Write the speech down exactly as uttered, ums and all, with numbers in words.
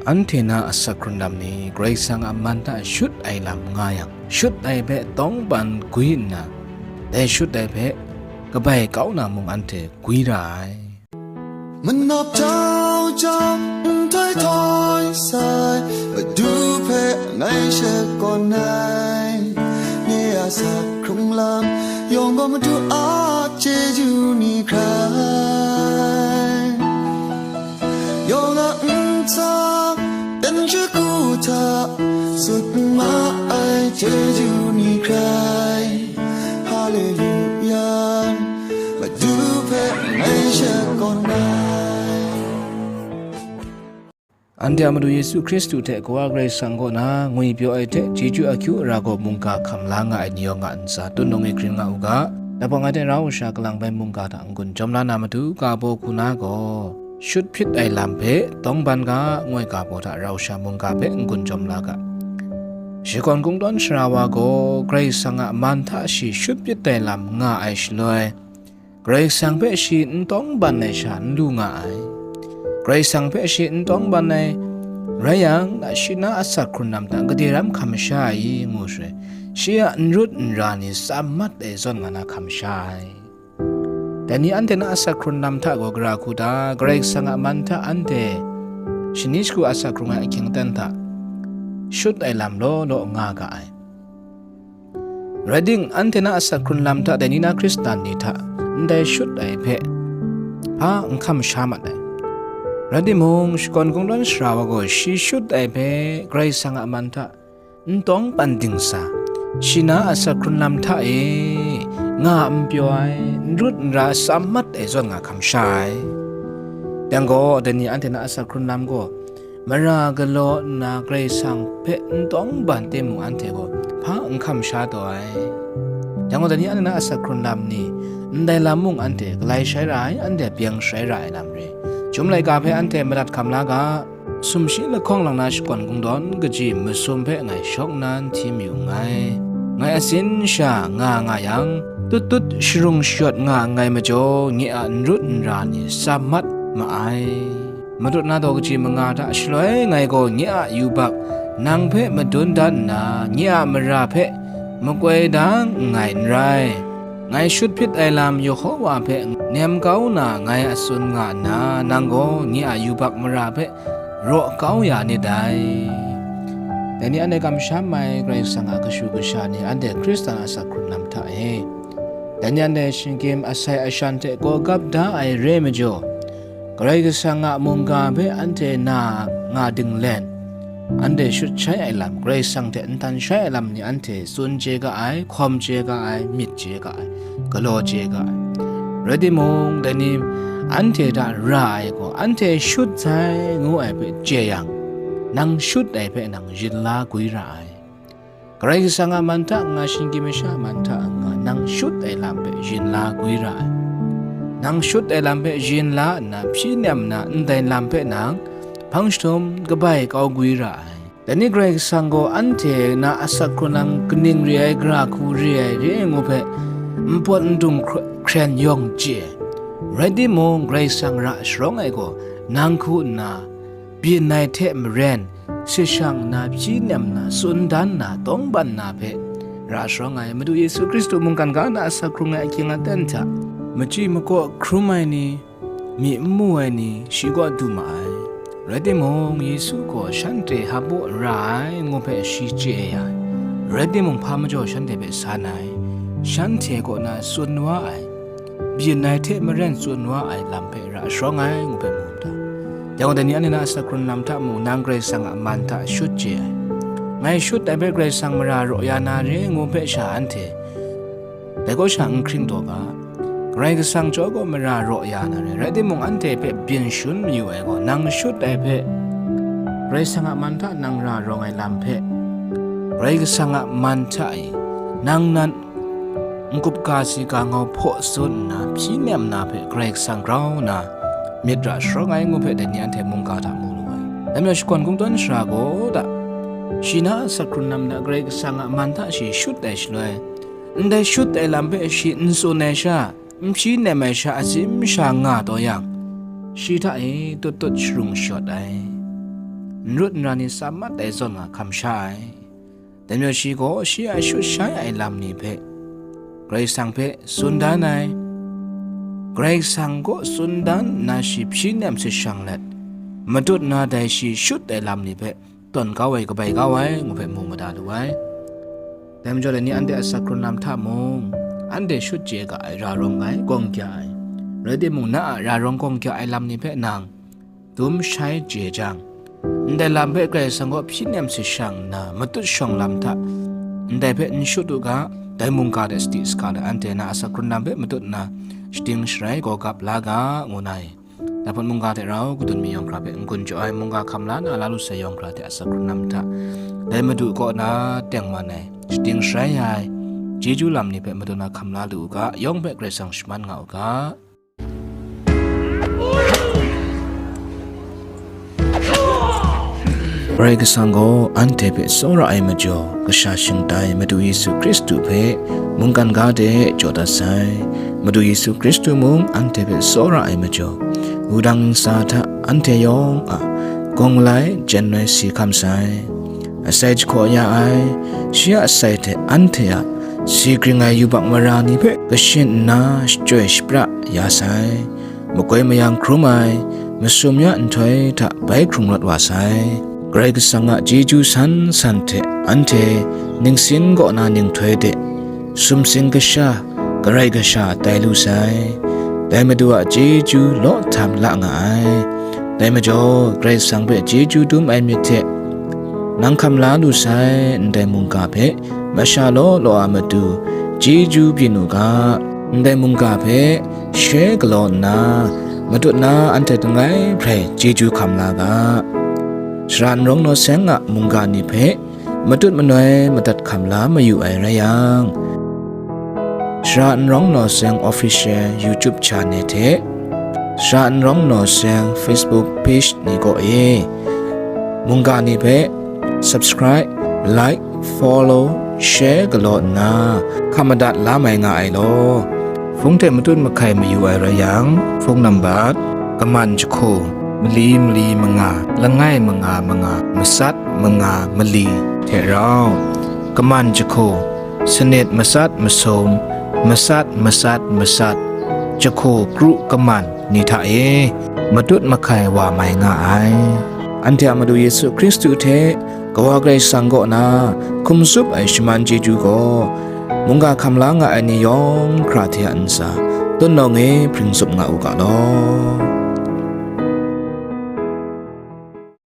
Anhte na asak hkrun lam ni Karai Kasang a man hta shut ai lam nga yang, shut ai hpe tawngban gwi nna, dai shut ai hpe kabai kau na mung anhte gwi ra ai. Manap jau jau, nhtoi htoi sai, Madu hpe ngai shakawn ai. Ni a asak hkrung lam yawng gaw Madu a chyeju ni hkrai. Yawng a ntsa, dan shagu hta, sut ma ai chyeju ni hkrai. Haleluya, Madu hpe ngai shakawn ai. Anhte a Madu Yesu Hkristu hte Kawa Karai Kasang kaw na ngwipyaw ai hte chyeju akyu ara gaw mungga hkam la nga ai ni yawng a ntsa tut nung e grin nga u ga. Dai hpang ngai hte rau sha kalang bai mungga hta n-gun jawm la na matu, ga baw hku na gaw, shut hpyit ai lam hpe tawngban ga, ngu ai ga baw hta rau sha mungga hpe n-gun jawm la ga. Shakawn kungdawn sara wa gaw Karai Kasang a man hta shi shut hpyit ai lam nga ai shaloi, Karai Kasang hpe shi n tawngban ai sha n lu nga ai. Karai Kasang hpe shi n tawngban ai rai yang, shi na asak hkrun lam hta gade ram hkam sha ai i, ngu shaloi, shi a n rut n ra ni tsam mat ai zawn nga na hkam sha ai. Dai ni anhte na asak hkrun lam hta gaw gara hku ta, Karai Kasang a man hta anhte shani shagu asak hkrung ai ahkying aten hta shut ai lam law law nga ga ai. Rai timung, anhte na asak hkrun lam hta dai ni na Hkristan ni hta ndai shut ai hpe hpa n hkam sha mat ai. Rai timung, shakawn kungdawn sara wa gaw shi shut ai hpe Karai Kasang a man hta n tawngban dingsa, shi na asak hkrun lam hta e nga n pyaw ai, n rut n ra tsam mat ai zawn nga hkam sha ai. Dai gaw, dai ni anhte na asak hkrun lam gaw mara galaw nna Karai Kasang hpe n tawngban timung, anhte gaw hpa n hkam sha taw ai. Dai gaw, dai ni anhte na asak hkrun lam ni ndai lam mung anhte galai shai ra ai, anhte byeng shai ra ai lam re. Chyum laika hpe anhte madat hkam la ga. Sumshi lahkawng lang na shakawn kungdawn kaji masum hpe ngai shawk nna n hti mayu nngai. Ngai atsin sha nga nga yang, tut tut sharung shayawt nga nngai majaw, nye a n rut n ra ni tsam mat ma ai. Matut na daw kaji manga hta shaloi ngai gaw nye a yubak nang hpe madun dat nna, nye a mara hpe makoi da nngai n rai. Ngai shut hpyit ai lam Yehowa hpe nem kau na ngai a tsun nga nna, nang gaw nye a yubak mara hpe raw kau ya nit dai. Dai ni anhte kamsham ai Karai Kasang a kashu kasha ni anhte Hkristan a asak hkrun lam hta e, dai ni anhte shinggyim asai ashan hte gawgap da ai re majaw, Karai Kasang a mungga hpe anhte na nga dinglen, anhte shut shai ai lam, Karai Kasang hte n htan shai ai lam ni anhte tsun chye ga ai, hkawm chye ga ai, myit chye ga ai, galaw chye ga ai. Rai timung, dai ni anhte hta ra ai gaw, anhte shut sai ngu ai hpe chye yang, nang shut ai hpe nang yin la gwi ra ai. Karai Kasang a man hta n-ga, shinggyim masha a man hta n-ga, nang shut ai lam hpe yin la gwi ra ai. Nang shut ai lam hpe yin la nna, hpyi nem na ndai lam hpe nang hpang jahtum kabai kau gwi ra ai. Dai ni Karai Kasang gaw anhte na asak hkrun lam kaning re ai, gara hku re ai, re ai ngu hpe npawt ndung hkr-, hkren yawng chye ai. Rai timung, Karai Kasang ra sharawng ai gaw, nang hku nna, byin ai hte maren, se shang nna, hpyi nem na, tsun dan na, tawngban na hpe ra sharawng ai. Madu Yesu Hkristu mungkan ga na asak hkrung ai ahkying aten hta, machyi makaw hkrum ai ni, myi n mu ai ni, shi kaw du ma ai. Rai timung, Yesu gaw shanhte hpaw ra ai ngu hpe shi chye ya ai. Rai timung, hpa majaw shanhte hpe san ai, shanhte kaw na tsun wa ai, byin ai hte maren tsun wa ai lam hpe ra sharawng ai ngu hpe mu nta? Dai gaw, dai ni anhte na asak hkrun lam hta mung, nang Karai Kasang a man hta shut chye ai. Ngai shut ai hpe Karai Kasang mara raw ya na re ngu hpe sha anhte dai kaw sha n hkring taw ga. Karai Kasang chyawm gaw mara raw ya na re, rai timung, anhte hpe byin shun mayu ai gaw, nang shut ai hpe Karai Kasang a man hta nang ra rawng ai lam hpe, Karai Kasang a man hta e nang nan n-gup ga si ga ngau hpaw tsun nna, hpyi nem na hpe Karai Kasang grau nna myit ra sharawng ai ngu hpe, dai ni anhte mungga hta mu lu ai. Dai majaw, shakawn kungdawn sara gaw da, shi na asak hkrun lam hta Karai Kasang a man hta shi shut ai shaloi, ndai shut ai lam hpe shi n tsun ai sha, n hpyi nem ai sha atsim sha nga taw yang, shi hta e tut tut sharung shawt ai. n rut n ra ni tsa mat ai zawn nga hkam sha ai. Dai majaw shi gaw shi a shut shai ai lam ni hpe Karai Kasang hpe tsun dan ai. Karai Kasang kaw tsun dan nna shi hpyi nem hte shang let, matut na dai shi shut ai lam ni hpe tawn kau ai, kabai kau ai, ngu hpe mu mada lu ai. Dai majaw dai ni anhte a asak hkrun lam hta mung, anhte shut chye ga ai ra rawng ai, gawng kya ai. Rai timung, na a ra rawng gawng kya ai lam ni hpe nang dum shai chye jang, ndai lam hpe Karai Kasang kaw hpyi nem hte shang nna matut shawng lam hta ndai hpe n shut u ga, dai mungga de sadi saka de anhte na a asak hkrun lam hpe matut nna shating sharai gaw gap la ga, ngu nna, dai hpun mungga hte rau kadun mi yawng hkra hpe n-gun jaw ai, mungga hkam la na la lu sai yawng hkra hte a asak hkrun lam hta dai Madu kaw na tengman ai, shating sharai ai, chyeju lam ni hpe matut na hkam la lu u ga, yawng hpe Karai Kasang shaman nga u ga. Karai Kasang gaw anhte hpe tsawra ai majaw, kasha shingtai Madu Yesu Hkristu hpe mungkan ga de jaw dat sai. Madu Yesu Hkristu mung anhte hpe tsawra ai majaw, wudang ntsa hta anhte yawng a gawng malai jen ai si hkam sai. Asai jahkaw ya ai, shi a asai hte anhte a si gring ai yubak mara ni hpe kashin nna shachyoi shapra ya sai. Makoi mayang hkrum ai, masum ya nhtoi hta bai hkrung rawt wa sai. Karai Kasang a chyeju san san hte anhte ningsin kaw na ninghtoi de sumsing kasha, karai kasha tai lu sai. Dai Madu a chyeju law htam la nga ai. Dai majaw, Karai Kasang hpe chyeju dum ai myit hte nang hkam la lu sai, ndai mungga hpe masha law law a matu chyeju byin u ga, ndai mungga hpe she galaw nna, matut na anhte langai hprai chyeju hkam la ga. Sara n rawng naw seng a mungga ni hpe matut manoi madat hkam la mayu ai rai yang, Sara n rawng naw seng Official YouTube channel hte Sara n rawng naw seng Facebook page ni kaw e mungga ni hpe subscribe, like, follow, share galaw nna hkam madat la mai nga ai law. Hpung hte matut mahkai mayu ai rai yang, phone number, kaman jahku, mali mali manga, langai manga manga, matsat manga mali hte rau, kaman jahku, sanit matsat masum, matsat matsat matsat, jahku kru kaman ni hta e matut mahkai wa mai nga ai. Anhte a Madu Yesu Hkristu hte Kawa Karai Kasang kaw na hkum tsup ai shaman chyeju gaw, mungga hkam la nga ai ni yawng hkra hte a ntsa, tutnawng e hpring tsup nga u ga law.